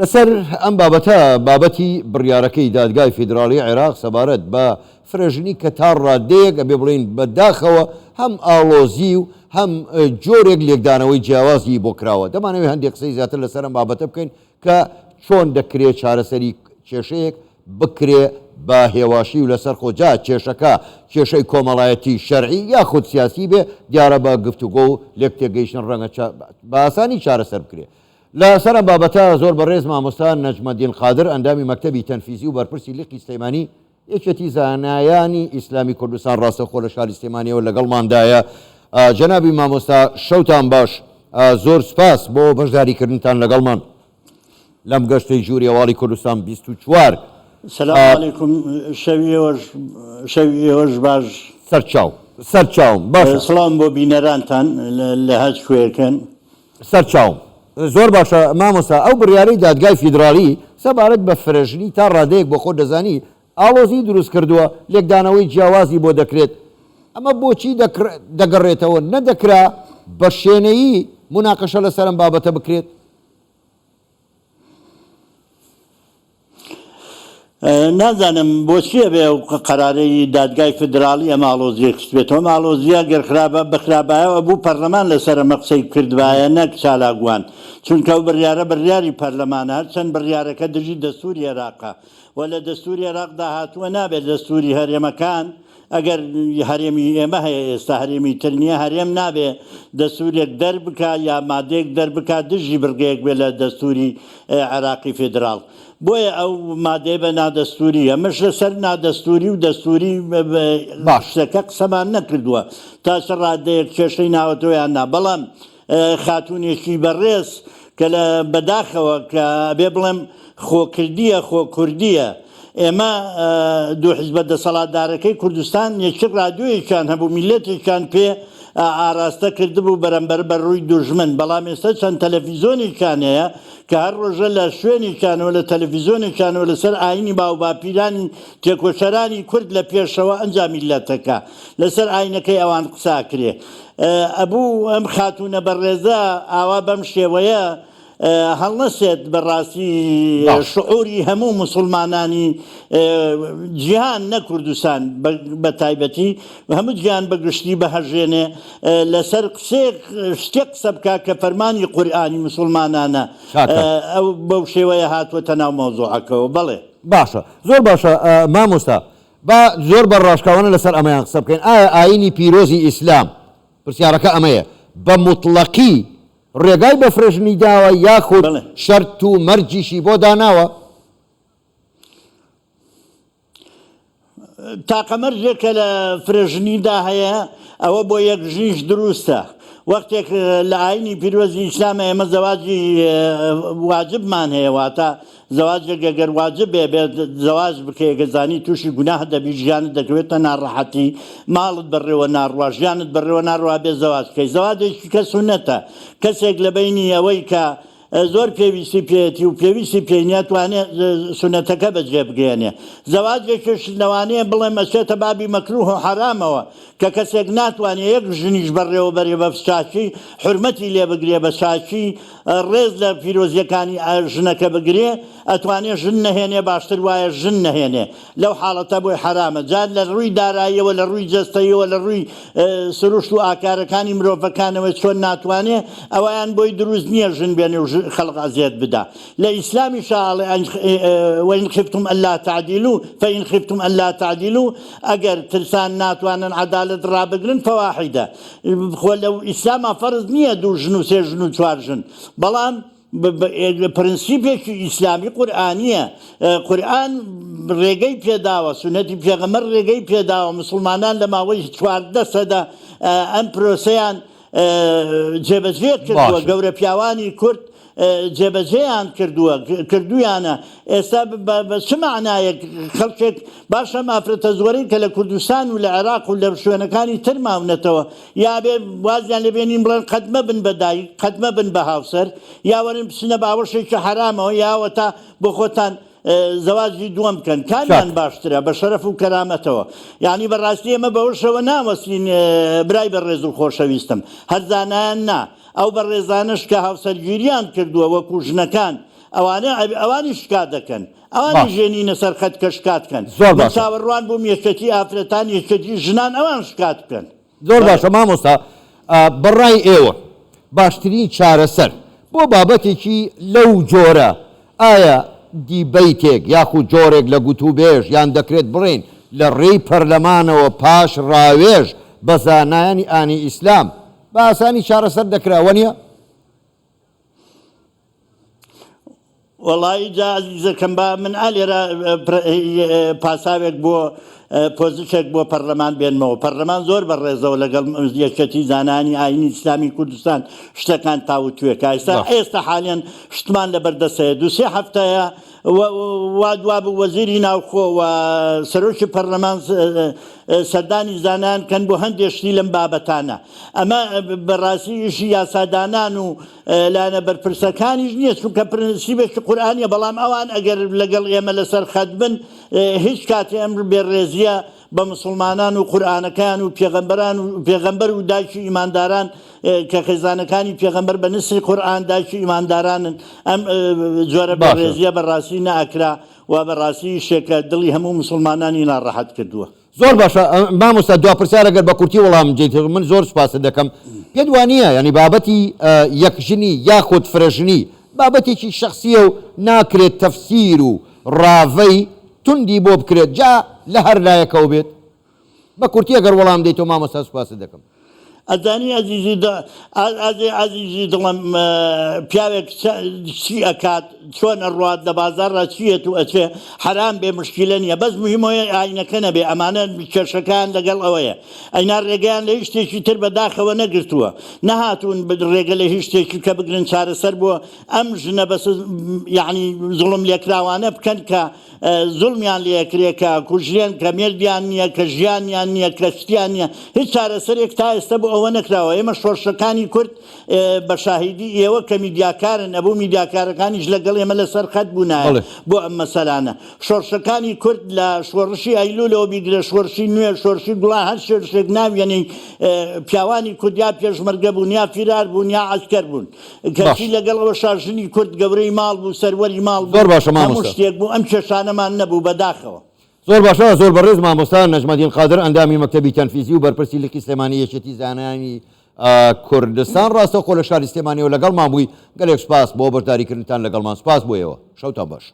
لەسەر ئەم بابەتە، بابەتی بڕیارەکەی دادگای فیدراڵی عێراق سەبارەت بە فرەژنی کە تا ڕادەیەک ئەبێ بڵێین بە داخەوە هەم ئاڵۆزی و هەم جۆرێک لێکدانەوەی جیاوازی بۆ کراوە، دەمانەوێ هەندێک قسەی زیاتر لەسەر ئەم بابەتە بکەین کە چۆن دەکرێ چارەسەری کێشەیەک بکرێ بە هێواشی و لەسەرخۆ جا کێشەکە کێشەی کۆمەڵایەتی، شەرعی یاخود سیاسی بێ، دیارە بە گفتوگۆ و لێکتێگەیشتن ڕەنگە بە ئاسانی چارەسەر بکرێ. لە سەر ئەم بابەتە زۆر بەڕێز مامۆستا نەجمەدین قادر ئەندامی مەکتەبی تەنفیزی و بەرپرسی لقی سلێمانی یەکێتی زانایانی ئیسلامی کوردستان ڕاستەوخۆ لە شاری سلێمانیەوە لەگەڵماندایە. جەنابی مامۆستا شەوتان باش زۆر سوپاس بۆ بەشداری کردنتان لەگەڵمان لەم گەشتەی ژووری هەواڵی کوردستان 24. سلام علیکم شەوی ئێوەش شەوی ئێوەش باش. سەرچاو سەرچاوم باشە. سڵاوم بۆ بینەرانتان لە هەر کوێکن. سەرچاوم. زۆر باشە مامۆستا ئەو بڕیارەی دادگای فیدراڵی سەبارەت بە فرەژنی تا ڕادەیەک بۆ خۆت دەزانی ئاڵۆزی دروست کردووە، لێکدانەوەی جیاوازی بۆ دەکرێت، ئەمە بۆچی دەگەڕێتەوە نەدەکرا بە شێنەیی موناقەشە لەسەر ئەم بابەتە بکرێت؟ نازانم بۆچی ئەبێ ئەو قەرارەی دادگای فیدراڵی ئەم ئاڵۆزیەی خستبێتەوە، ئەم ئاڵۆزیە گەر خرابە بخرابایەوە ئەبوو پەرلەمان لەسەر ئەمە قسەی بکردبایە نەک چالاکوان، چونکە ئەو بڕیارە بڕیاری پەرلەمانە هەرچەند بڕیارەکە دژی دەستوری عێراقە و لە دەستوری عێراقدا هاتووە نابێت دەستوری هەرێمەکان ئەگەر هەرێمی ئێمە هەیە ئێستا هەرێمی تر نییە، هەرێم نابێ دەستوورێک دەربکا یا مادەیەک دەربکا دژی بڕگەیەک بێ لە دەستووری عێراقی فیدراڵ. بۆیە ئەو مادەیە بە نادەستووری. ئەمەش لەسەر نادەستووری و دەستووری باش. شتەکە قسەمان نەکردووە تا چ ڕادەیەک کێشەی ناوەتەوە یان نا، بەڵام خاتوونێکی بەڕێز کە لە بەداخەوە کە ئەبێ بڵێم خۆکردیە خۆکوردیە ئێمە دوو حیزبە دەسەڵاتدارەکەی کوردستان یەکی ڕادیۆیەکیان هەبوو میللەتێکیان پێ ئاراستە کردبوو بەرەمبەر بە ڕووی دوژمن بەڵام ئێستا چەند تەلەفیزۆنێکیان هەیە کە هەر ڕۆژە لە شوێنێکیانەوە لە تەلەفیزۆنێکیانەوە لەسەر ئاینی باوباپیرانی تێکۆشەرانی کورد لە پێشەوە ئەنجا میللەتەکە لەسەر ئاینەکەی ئەوان قساکرێ ئەبوو ئەم خاتوونە بەڕێزە ئاوا بەم شێوەیە هەڵنەسێت بەڕاستی باش. شعوری هەموو موسڵمانانی جیهان نە کوردستان بە تایبەتی هەموو جیهان بە گشتی بهەژێنێ لەسەر قسەیەک شتێک قسە بکا کە فەرمانی قورئانی موسڵمانانە چاکە. ئەو بەو شێوەیە هاتووەتە ناو مەوزوعەکەوە بەڵێ. باشە زۆر باشە مامۆستا با زۆر بە ڕاشکاوانە لەسەر ئەمەیان قسە بکەین، ئایا ئایینی پیرۆزی ئیسلام، پرسیارەکە ئەمەیە، بە موتڵەقی ڕێگای بە فرەژنی داوە یاخود بەڵێ. شەرت و مەرجیشی بۆ داناوە؟ تاقە مەرجێک کە لە فرەژنیدا هەیە ئەوە بۆ یەک ژنیش دروستە، وەختێک لە ئایینی پیرۆزی ئیسلامە ئێمە زەواجی واجبمان هەیە واتە زەواجێک ئەگەر واجب بێ بێت زەواج بکەی ئەگەر زانی تووشی گوناه دەبی ژیانت دەکەوێتە ناڕەحەتی ماڵت بەڕێوە ناڕوا ژیانت بەڕێوە ناڕوا بێ زەواج بکەی زەواجێکی کە سونەتە کەسێک لە بەینی ئەوەی کە زۆر پێویستی پێیەتی و پێویستی پێی نییە توانێ سونەتەکە بەجێ بگەیەنێ زەواجێکیش لەوانەیە بڵێم ئەچێتە بابی مەکروه و حەرامەوە کە کەسێک ناتوانێ یەک ژنیش بەڕێوە بەرێ بە چاکی حورمەتی لێ بگرێ بە چاکی ڕێز لە پیرۆزیەکانی ژنەکە بگرێ ئەتوانێ ژن نەهێنێ باشتر وایە ژن نەهێنێ لەو حاڵەتە بۆی حەرامە جا لە ڕووی داراییەوە لە ڕووی جەستەیەوە لە ڕووی سروشت و ئاکارەکانی مرۆڤەکانەوە چۆن ناتوانێ ئەویان بۆی دروست نییە ژن بێنێ و خەڵک ئەزیەت بدا لە ئیسلامیشا ئەڵێ وإن خفتم ألا تعدلوا فإن خفتم ألا تعدلوا ئەگەر ترسان ناتوانن عەدالەت ڕابگرن فواحدە خۆ لە ئیسلاما فەرز نییە دوو ژن و سێ ژن و چوار ژن بەڵام پرنسیپێکی ئیسلامی قورئانییە قورئان ڕێگەی پێداوە سونەتی پێغەمبەر ڕێگەی پێداوە مسوڵمانان لە ماوەی 14 سەدە ئەم پرۆسەیان جێبەجێ کردووە باشە. گەورە پیاوانی کورد جێبەجێیان کردووە کردوویانە ئێستا بە چ مەعنایەک خەڵکێک باشە ئەم ئافرەتە زۆرەی کە لە کوردستان و لە عێراق و لە شوێنەکانی تر ماونەتەوە یا بێ وازیان لێ بێنین بڵێن قەت مەبن بە دایک قەت مەبن بە هاوسەر یا وەرن بچنە باوەشێکی حەرامەوە یا ئەوەتا بۆ خۆتان زەواجی دووەم بکەن کامیان چاک. باشترە بە شەرەف و کەرامەتەوە یعنی بەڕاستی ئێمە بەوەشەوە ناوەستین برای بەڕێز و خۆشەویستم هەر زانایان نا ئەو بەڕێزانەش کە هاوسەرگیریان کردووە وەکو ژنەکان. ئەوانە ئەوانیش شکات دەکەن ئەوانیش باش. ژێنینە سەر خەت کە شکات کەن زۆر من باشە. چاوەڕوان بووم یەکێتی ئافرەتان یەکێتی ژنان ئەوان شکات بکەن. زۆر بەڵێ. باشە مامۆستا بەڕای ئێوە باشترین چارەسەر بۆ بابەتێکی لەو جۆرە ئایا دیبەیتێک یاخود جۆرێک لە گوتوبێژ یان دەکرێت بڵێین لە ڕێی پەرلەمانەوە پاش ڕاوێژ بە زانایانی ئانی ئیسلام بە ئاسانی چارەسەر دەکرا وەنیە؟ وەڵایی جا ئەزیزەکەم با من ئا لێرە پاساوێک بۆ پۆزشێک بۆ پەرلەمان بێنمەوە پەرلەمان زۆر بە ڕێزەوە لەگەڵ یەکێتی زانانی ئاینی ئیسلامی کوردستان شتەکان تاوتوێکە ئێستا ئێستا حالیان شتمان لەبەر دەسەیە دوسێ هەفتەیە وا دوابوو وەزیری ناوخۆ و سەرۆکی پەرلەمان سەردانی زانایان کەن بۆ هەندێ شتی لەم بابەتانە. ئەمە بەڕاستی ئیشی یاسادانان و لایەنە بەرپرسەکانیش نییە، چونکە پرنسیبێکی قورئانییە، بەڵام ئەوان ئەگەر لەگەڵ ئێمە لەسەر خەت بن هیچ کاتێ ئەم بێڕێزییە بە موسڵمانان و قورئانەکەیان و پێغەمبەران و پێغەمبەر و دایکی ئیمانداران کە خێزانەکانی پێغەمبەر بە نسی قورئان دایکی ئیماندارانن ئەم جۆرە باشە. بێڕێزیە بەڕاستی نەئەکرا و بەڕاستی شتێکە دڵی هەموو موسڵمانانی ناڕەحەت کردووە. زۆر باشە مامۆستا دوا پرسیار ئەگەر بە کورتی وەڵام بدەیتەوە من زۆر سوپاست دەکەم پێت وانییە یانی بابەتی یەکژنی یاخود فرەژنی بابەتێکی شەخسییە و ناکرێت تەفسیر و ڕاڤەی توندی بۆ بکرێت جا لە هەر لایەکەوە بێت؟ بە کورتی ئەگەر وەڵام دەیتەوە مامۆستا سوپاست دەکەم. ئەزانی ئەزیزی ئازیزی دڵم پیاوێک چی ئەکات چۆن ئەڕوات لە بازاڕا چی یەت و ئەچێ حەرام بێ مشکیلە نییە بەس مهم ئەوەیە ئاینەکە نەبێ ئەمانە کێشەکان لەگەڵ ئەوەیە ئەینا ڕێگەیان لە هیچ شتێکی تر بەداخەوە نەگرتووە نەهاتوون ڕێگە لە هیچ شتێکی کە بگرن چارەسەر بۆ ئەم ژنە بەس یعنی زوڵم لێکراوانە بکەن کە زوڵمیان لێ ئەکرێ کە ئەکوژرێن کە مێردیان نییە کە ژیانیان نییە کە شتیان نییە هیچ چارەسەرێک تا ئێستا بۆ ئەوە نەکراوە ئێمە شۆڕشەکانی کورد بە شاهیدی ئێوە کە میدیاکارن ئەبوو میدیاکارەکانیش لەگەڵ ئێمە لەسەر خەت بوونایە بۆ ئەم مەسەلانە شۆڕشەکانی کورد لە شۆڕشی ئەیلولەوە بیگرە شۆڕشی نوێ شۆڕشی گوڵان هەر شۆڕشێک ناویەنەی پیاوانی کورد یا پێشمەرگە بوون یا فیرار بوون یا عەسکەر بوون کەچی لەگەڵ ئەوەشا ژنی کورد گەورەی ماڵ بوو، سەروەری ماڵ بوو، زۆر باشە هەموو مامۆستا. شتێک بوو، ئەم کێشانەمان نەبوو، بەداخەوە. زۆر باشە زۆر بەڕێز مامۆستا نەجمەدین قادر ئەندامی مەکتەبی تەنفیزی و بەرپرسی لقی سلێمانی یەکێتی زانایانی کوردستان ڕاستەوخۆ لە شاری سلێمانیەوە لەگەڵمان بووی گەلێک سوپاس بۆ بەشداریکردنتان لەگەڵمان سوپاس بۆ ئێوە شەوتان باش.